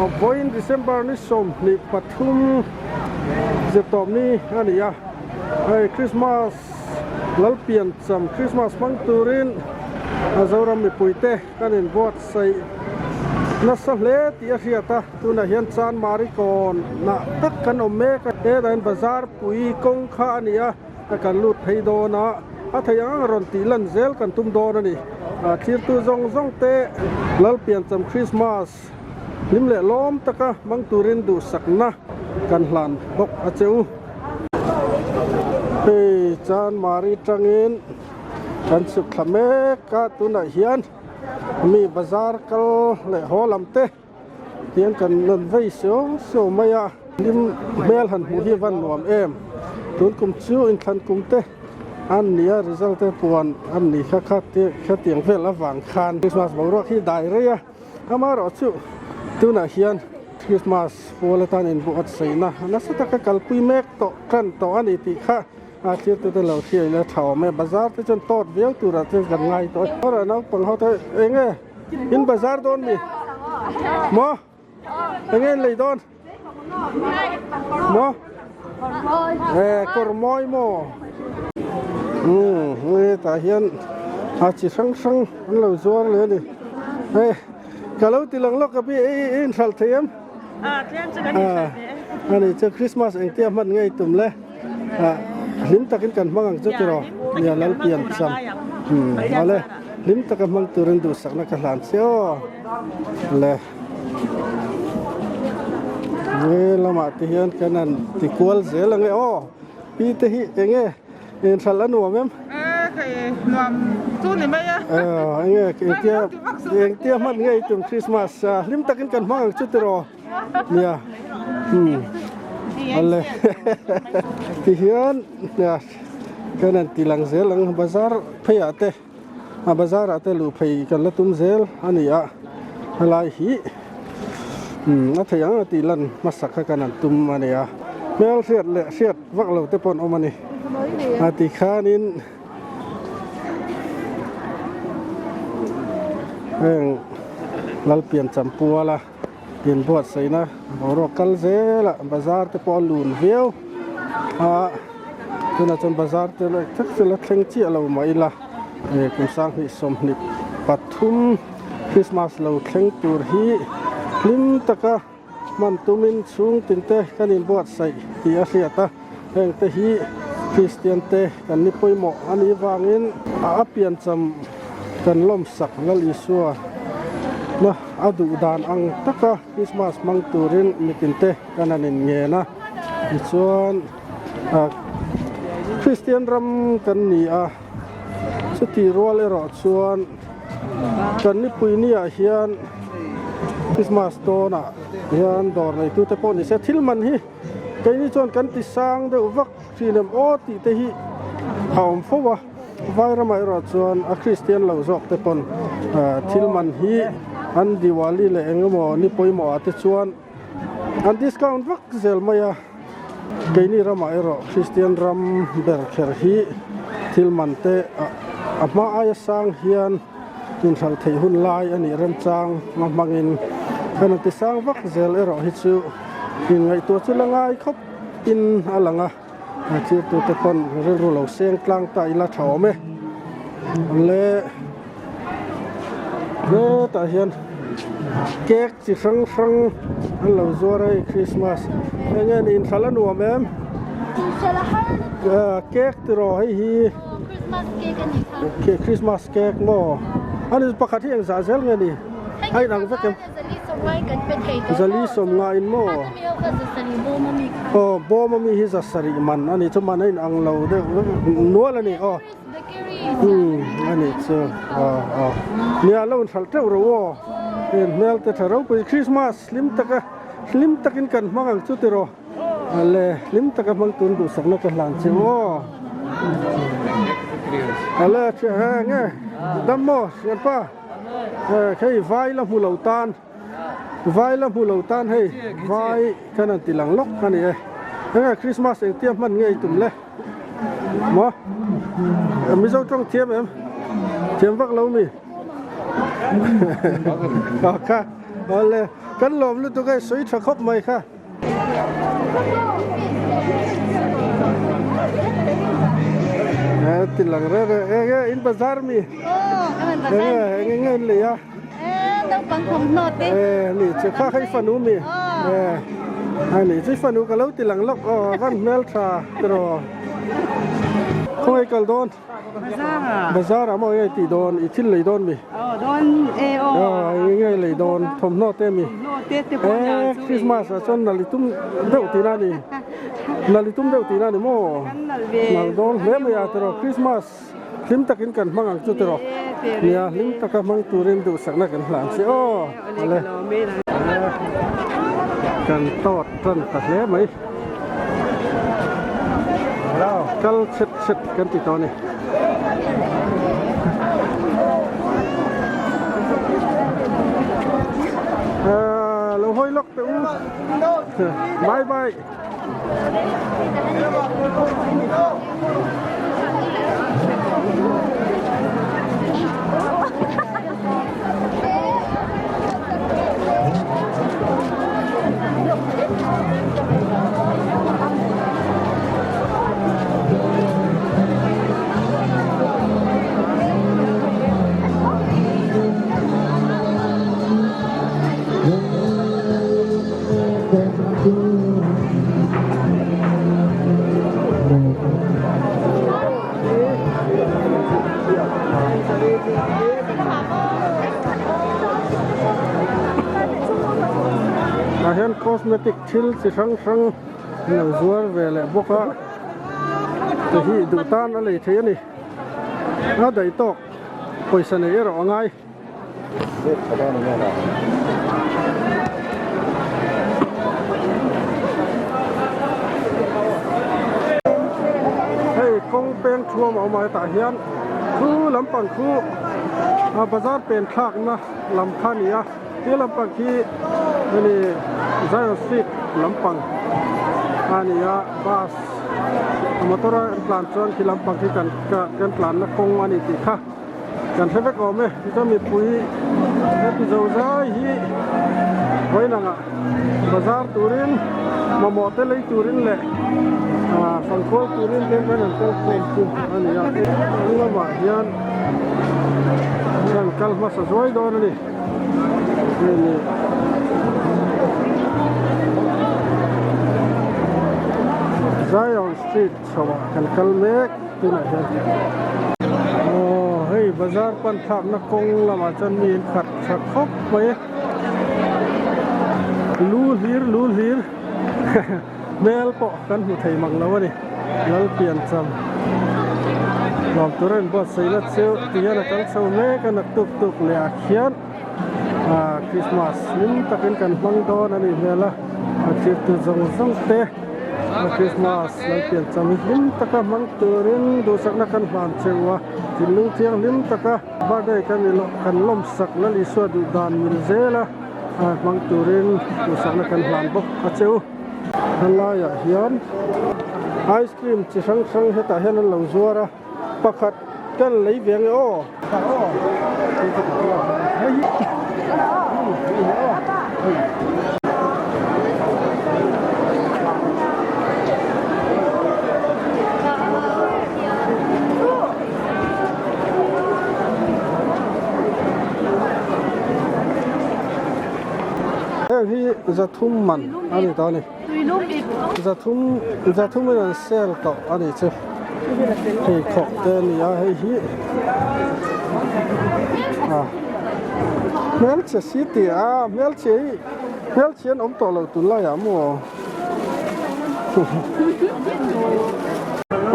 Vawiin December ni 23 zirtawp ni a ni a, hei Christmas Lalpian cham Christmas hmang turin Zoram mipuite kan inbuatsaih nasa hle tih a hriat a, tunah hian Chanmari kawn nah tak kan awm mek a, hetah hian bazar pui kawng kha a ni a. a kan lut phei dawn a, a theih ang ang rawn tih lan zel kan tum dawn a ni. Thirtu zawng zawng te Lalpiancham Krismas hlim leh lawm taka hmang turin duhsakna kan hlan bawk a che u. Hei Chanmari tangin kan chhuk thla mek a, tunah hian mi bazar kal leh haw lam te Tiang kan rawn vei seuh seuh mai a, hlim hmel han hmuh hi a van nuam em. Tun kum chu inthlan kum te an ni a, result te puan an ni kha kha te khatiang vel avang khan Christmas boruak hi dai rei a, amaherawh chu tunah hian Christmas pual atan inbuatsaihna nasa taka kalpui mek tawh tan tawh a ni tih kha a thirtute lo hriain a tha awm e. Bazar te chuan tawt viau turah chuan kan ngai tawh a, naupang ho te eng nge? In bazar dawn mi? Maw? Enge in lei dawn? Maw? Eh, kawr mawi maw? Umm, hetah hian a chi hrang hrang an lo zuar leh a ni. Hei, ka lo ti lang lawk a pi, i inhralh thei em? Ah, tlem chu kan inhralh ve e. A ni chu Christmas engtia hman ngei tum le? Ah, hlim takin kan hmang ang chu tiraw? Nia Lalpian cham. Hmm, ale hlim taka hmang turin duhsakna ka hlan che aw. Le. Nge lamah te hian kan han ti kual zel ange aw. Pi te hi enge inhralh a nuam em? Eh, kei nuam chu ni mai a. Eh, enge engtia engtia hman ngei tum Christmas hlim takin kan hmang ang chu tiraw? Nia hmm ale tihian nia kan han ti lang zel ang bazar phei ah te a bazar ah te luh phei kan la tum zel a ni a helai hi hmm a thei ang a tih lan hmasak kha kan han tum a ni a hmel hriat leh hriat vak lo te pawh an awm a ni a tikhanin heng Lalpian Champuala. Inbuatsaihna boruak kal zel a bazar te pawh a lun viau a tunah chuan bazar te leh thek chu la thleng chiah lo mah ila eh kum 2023 Christmas lo thleng tur hi hlim taka hman tumin chhung tin te kan inbuatsaih tih a hriat a heng te hi Kristian te kan ni pawimawh a nih vangin a piancham kan lawmsak Lal Isua na a duh dan ang taka Christmas hmang turin mitin te kan han in ngen a tichuan ah Kristian ram kan ni a chuti rual erawh chuan kan nipui ni ah hian Christmas dawnah hian dawr neitu te pawh ni se thil man hi keini chuan kan ti sang deuh vak thin em aw tih te hi a awm fo a. Vai ramah erawh chuan a Kristian lo zawk te pawn thil man hi an Diwali leh eng emaw ni pawimawh ah te chuan an discount vak zel mai a, keini ramah erawh Kristian ram ber kher hi thil man te a hma aia sang hian inhralh theih hun lai a nih remchang a hmangin kan han ti sang vak zel erawh hi chu inngaihtuah chu la ngai khawp in a lang a. A thirtute pawn rilru lo seng tlang ta ila tha awm e le hetah hian cake chi hrang hrang an lo zuar a hei christmas eng nge ni inthlalh a nuam em cake tiraw hei hi christmas cake maw ani pakhat hi engzah zel nge ni a inang vek em. Zali sawmnga in maw? Aw bawm ami hi za sarih man a ni chu man a in ang lo deuh nual a ni aw umm a nih chu aw aw nia lo inhralh teuh ro aw heng hmel te tha ropui Christmas hlim taka hlim takin kan hmang ang chu tiraw ale hlim taka hmang tun duhsakna ka hlan che u aw ale heng e dam maw hriatpa. Hei vai la hmu lo tan vai la hmu lo tan hei vai kan han ti lang lawk a ni e enge Christmas engtia hman ngei tum le maw Mizo tawng thiam em thiam vak lo mi kha. Awle kan lawm lutuk e sawi tha khawp mai kha. Ti lang reng reng eng nge in bazar mi eng nge eng nge in lei a e ni chu kha kha i fanu mi e a ni chu i fanu ka lo ti lang lawk aw van hmel tha tiraw khawngaih kal dawn. Bazar ah maw nge tih dawn i thil lei dawn mi? Aw dawn e aw. Aw nge lei dawn thawmhnaw te mi? Thawmhnaw te te pawh Eh Christmas ah chuan nal i tum deuh tihna a ni. Nal i tum deuh tihna a ni maw? Kan nal ve. Nal dawn hle mai a tiraw Christmas hlim takin kan hmang ang chu tiraw. Nia hlim taka hmang turin duhsakna kan hlan che aw. Awle. Kan tawt tan ta hle mai. Kal chhet chhet kan ti tawh a ni. Ahh lo hawi lawk teh u. Bye bye. Tah hian cosmetic thil chi hrang hrang an lo zuar ve leh bawk a te hi duh tan a lei thei a ni a daih tawk pawisa nei erawh a ngai. Hei kawng peng thuam a awm a hetah hian khu lampang khu a bazar pen thlakna lam kha a ni a ti lampang khi hemi Zion street lampang a ni a bus motor a an tlan chuan khi lampang khi kan kan tlanna kawng a ni tih kha. Kan hre vek awm e, tichuan mipui heti zo zai hi vawiin angah bazar turin mamawh te lei turin leh ah fangkhawl turin te hian an kal khawm chu a ni a, a lamah hian an kal hmasa zuai dawn a ni. Zion Street chho ah kan kal mek tunah hian aw hei bazar pan thlakna kawng lamah chuan mi in khat tha khawp mai lu hlir lu hlir hmel pawh kan hmu thei mang lo a ni Lalpiancham lawm tur a inbuatsaih na chu ti hian a kal chho mek a naktuk tuk leh ah khian ah Christmas hlim takin kan hmang dawn a nih hmel a a thirtu zawng zawng te a Christmas Lalpiancham hi hlim taka hmang turin duhsakna kan hlan cheu a thinlung thianghlim taka birthday kan kan lawmsak Lal Isua duh dan mil zel a hmang turin duhsakna kan hlan bawk a cheu. Helaiah hian ice cream chi hrang hrang hetah hian an lo zuar a pakhat kan lei ve ange aw. Heng hi zathum man a ni ta a ni. Zathum zathum in an sale tawh a ni chu. Hei khawk te a ni a hei hi ah hmelchhe si ti a hmelchhe hi hmelchhe an awm tawh lo tunlaiah maw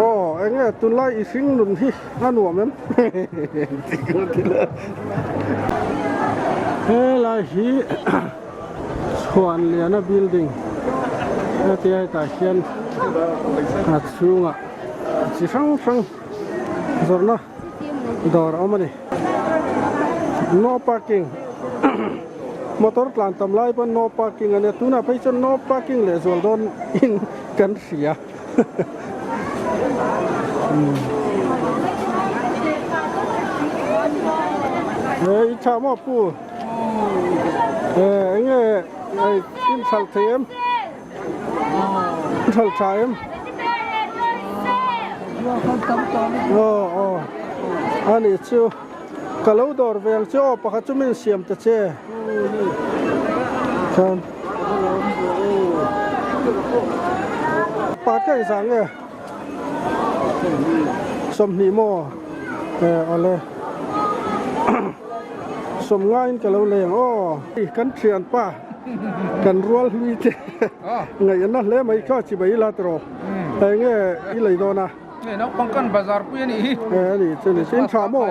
aw eng nge tunlai i hring nun hi a nuam em helai hi. Chhuanliana building hetia hetah hian a chhungah chi hrang hrang zawrhna dawr a awm a ni. No parking motor tlan tam lai pawn no parking a nia tunah phei chuan no parking leh zual dawn in kan hria. He i tha maw pu? Enge in thlal thei em? In thlal tha em? Aw aw ani chu ka lo dawr ve ang che aw pakhat chu min siam ta che khan pakhat ka engzah nge 20 maw eh awle sawm ngaiin ka lo lei ang aw kan thianpa kan rual hlui te ngaihna hle mai kha chi mai ila tiraw eng nge i lei dawn a naupang kan bazar pui a nih hi eh a ni chu ni chu in tha maw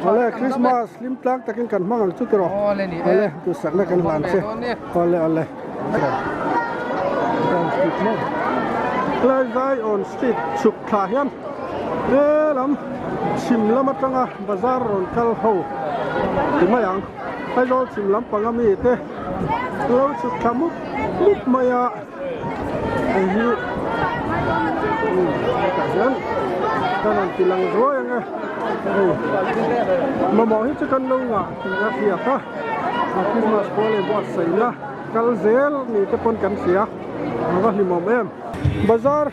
awle Christmas hlim tlang takin kan hmang ang chu tiraw awle duhsakna kan hlan che awle awle. Helai Zion Street chhuk thla hian helam chhim lam atanga bazar rawn kal ho ti mai ang. Aizawl chhim lampang ami te lo chhuk thla mup mup mai a hei hi hetah hian kan rawn ti lang zuai ang e hei mamawh hi chu kan lo ngah tih a hriat a Christmas khua leh buatsaihna. Kal zel ni te pawn kan hria a va hlimawm em. Bazar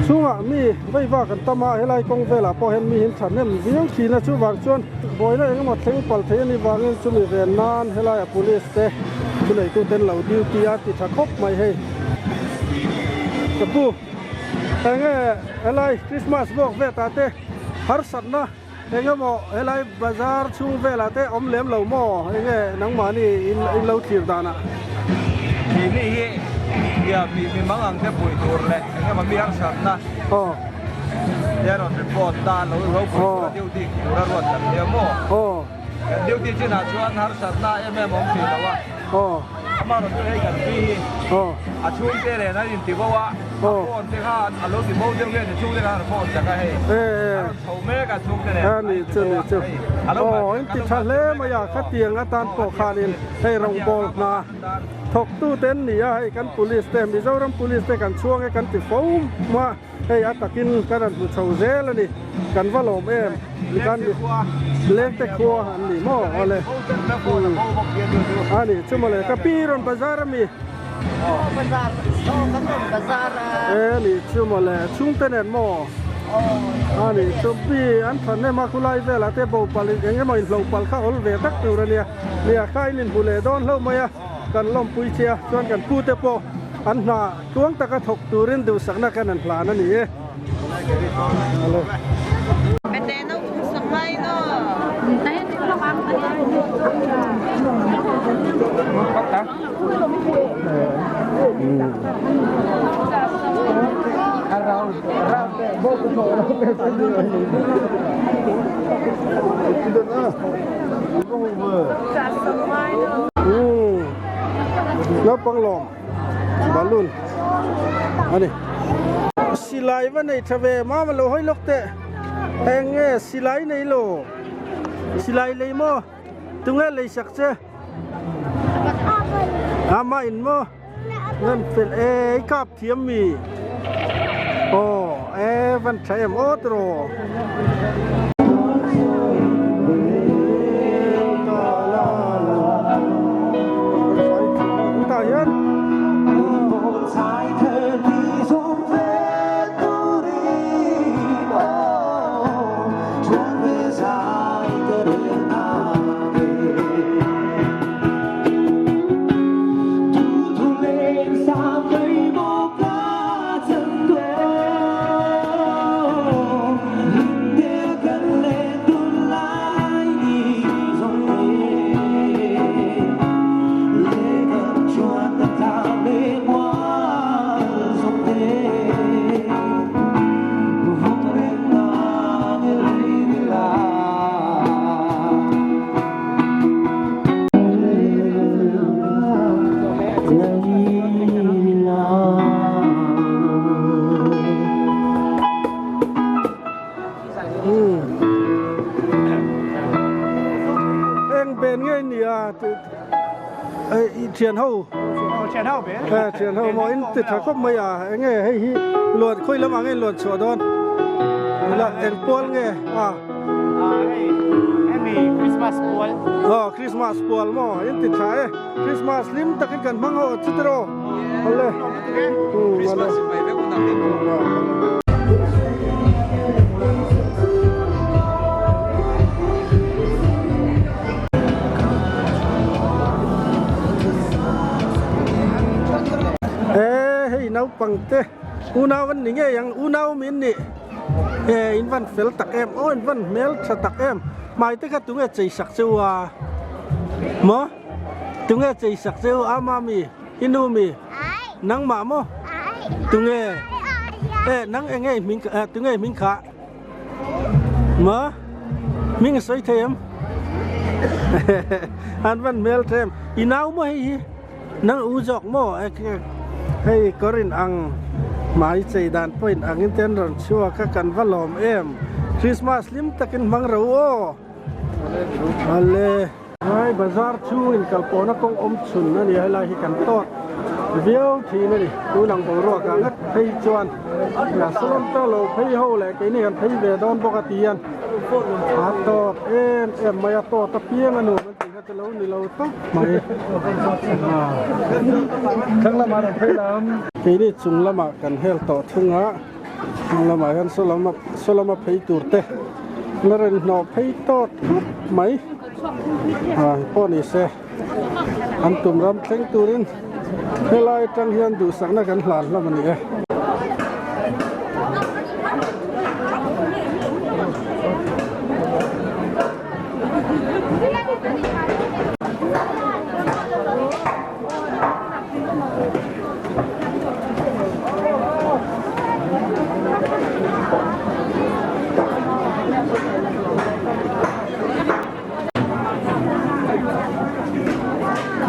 chhungah mi veiva kan tam a, helai kawng velah pawh hian mi hi an thahnem viau thin a, chuvang chuan buaina eng emaw thleng pal thei a nih vangin chumi ven nan helaiah police te thuneitute an lo duty a ti tha khawp mai hei. Ka pu enge helai Christmas vuak vetah te harsatna. Eng emaw helai bazar chhung velah te awm lem lo maw? Enge nangmahni in lo thlir danah? Keini hi ia mi mi mang ang te pui tur leh eng emaw mi harsatna te a rawn report ta lo lo pui tura duty tura ruat kan nia maw? Kan duty chinah chuan harsatna em em awm hrih lo a. Amaherawhchu chu hei kan pi hi a chhungte nen an inti bo a, a phone te kha a lo ti bo deuh nge ni chhungte khan a phone chak a hei a rawn chho mek a chhungte nen an inti bo a hei a lo Aw in ti tha hle mai a khatiang atan pawh khanin hei rawngbawl hna thawktu te an ni a hei kan police te Mizoram police te kan chhuang e kan ti fo a. Hei a takin kan rawn hmu chho zel a ni, kan va lawm em, kan lengte khua an ni maw awle a ni chu mawle ka pi rawn bazar a mi e ni chu mawle chhungte nen maw a ni chu pi an thahnem a khulai velah te bo pal eng emaw inhlo pal kha awl ve tak tur a nia nia kha in inhmu leh dawn hlauh mai a kan lawmpui che a chuan kan pu te pawh an hna Tluang taka thawk turin duhsakna kan an hlan a ni e. Naupang lawm. Balloon a ni. Silai va nei tha ve mama lo hawi lawk teh eng nge silai nei lo silai lei maw tunge lei sak che ama in maw ngan fel e i kap thiam mi aw e van tha em aw tiraw. Eng ben nge nia i thian ho thian ho maw in ti tha khawp mai a eng nge hei hi luan khawi lamah nge luan chhuah dawn ila eng pual nge a. mi Christmas pual. Aw Christmas pual maw in ti tha e Christmas hlim takin kan hmang ho chu tiraw awle Christmas in mai vek hun ang hi. E hei naupang te unau an ni ngei ang unau min nih e in van fel tak em aw in van hmel tha tak em hmai te kha tunge chei sak cheu a maw tunge chei sak cheu a mami i nu mi nangmah maw tunge e nang enge hming tunge hming kha. Ma? Hming a sawi thei em? An van hmel tha em? I nau maw hei hi? Nang u zawk maw? Hei kawr in ang hmai chei dan pawh in ang in te an rawn chhuak a kan va lawm em? Christmas hlim takin hmang ro aw! Awle. Lai bazar chhung in kal pawhna kawng awm chhun a ni a helai hi kan tawt viau thin a ni tun ang boruak ah ngat phei chuan sawn ta lo phei ho leh keini kan phei ve dawn bawk a ti hian a tawt em em mai a tawt apiang a nuam an tih kha chu lo ni lo tawp mai Thlang lamah rawn phei lam. Keini chung lamah kan hel tawh thung a thlang lamah hian saw lama saw lama phei tur te la rawn hnawh phei tawt khawp mai. Ah pawh ni se an tum ram thleng turin helai atang hian duhsakna kan hlan hlawm a ni e.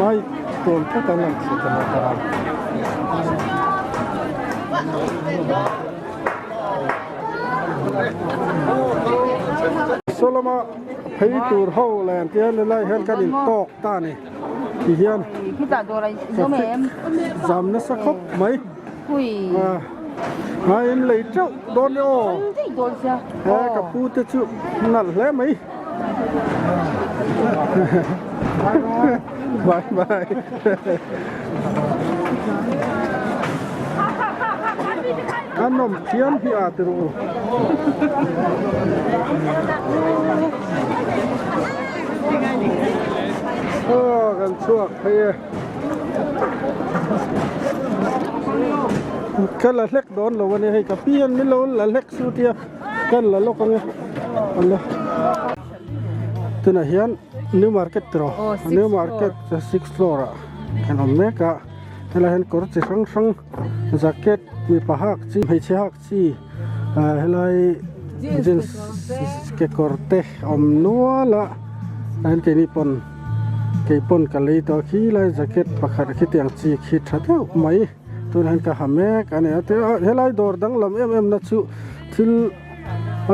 Mai tawn tlat an lang thei ta lo ta. Saw lama phei tur ho leh an tia helai hian kan intawk ta a ni ti hian traffic zam nasa khawp mai. A in lei teuh dawn e aw he ka pu te chu nalh hle mai bye bye a nawm thiam hi a ti rawh u. Aw kan chhuak phei e. Ka la hlek dawn lo a ni hei ka pi hian min lo la hlek su tia ka la lawk ang e awle tunah hian new market tiraw new market six floor ah kan awm mek a helai hian kawr chi hrang hrang jacket mipa hak chi hmeichhe hak chi ah helai jeans kekawr te awm nual a chuan keini pawn keipawn ka lei tawh a khilai jacket pakhat khitiang chi khi tha deuh mai tunah hian ka ha mek a ni a tin helai dawr danglam em em na chu thil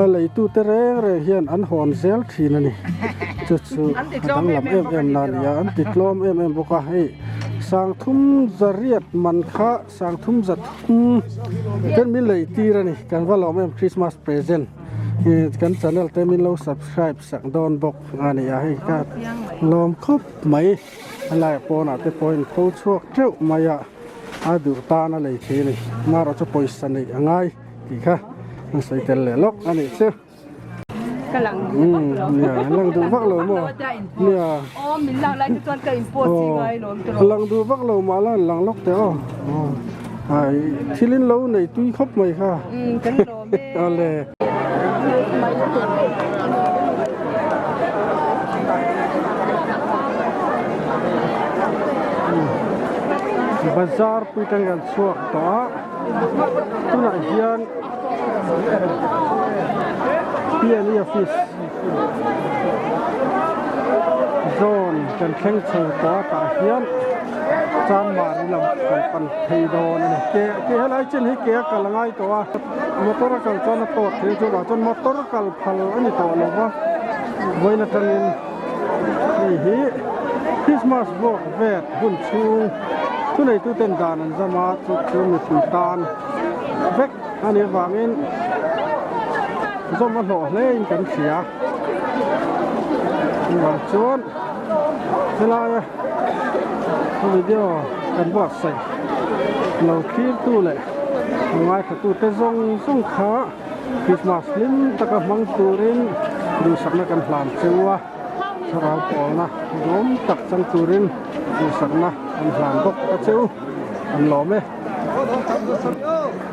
a leitu te reng reng hian an hawn zel thin a ni chu chu a danglam em em na a ni a an ti tlawm em em bawk a hei sangthum zariat man kha. Sangthum zathum ten min lei tir a ni kan va lawm em Christmas present ih kan channel te min lo subscribe sak dawn bawk a ni a hei ka lawm khawp mai helaiah pawnah te pawh in tho chhuak teuh mai a a duh tan a lei thei a ni marawh chu pawisa neih a ngai tih kha an sawi tel leh lawk a nih chu. Ka lang duh vak lo. Nia, lang duh vak lo maw? Nia. Aw, min lak lai te chuan ka in post chi ngai lawm tawh. Lang duh vak lo mah la lang lawk teh aw. Ai, thil in lo nei tui khawp mai kha. Kan lawm e. Awle. Bazar pui tang kan chhuak tawh a. Tunah hian P&E office zawn kan thleng chho tawh a tah hian Chanmari lam kan pan phei dawn a ni ke ke helai chin hi ke a kal a ngai tawh a motor a kal chuan a tawt thei a chuvang chuan motor kal phal a ni tawh lo va vawiin atangin hei hi Christmas vuak vet hun chhung thuneituten dan an zam a chu chu mipui tan vek a nih avangin zawm a hlawh hle in kan hria. Chuvang chuan helaia video kan buatsaih lo thlirtu leh ngaithla te zawng zawng kha Christmas hlim taka hmang turin duhsakna kan hlan cheu a, thlarau pawlna duhawm tak chang turin duhsakna kan hlan bawk a cheu, an lawm e.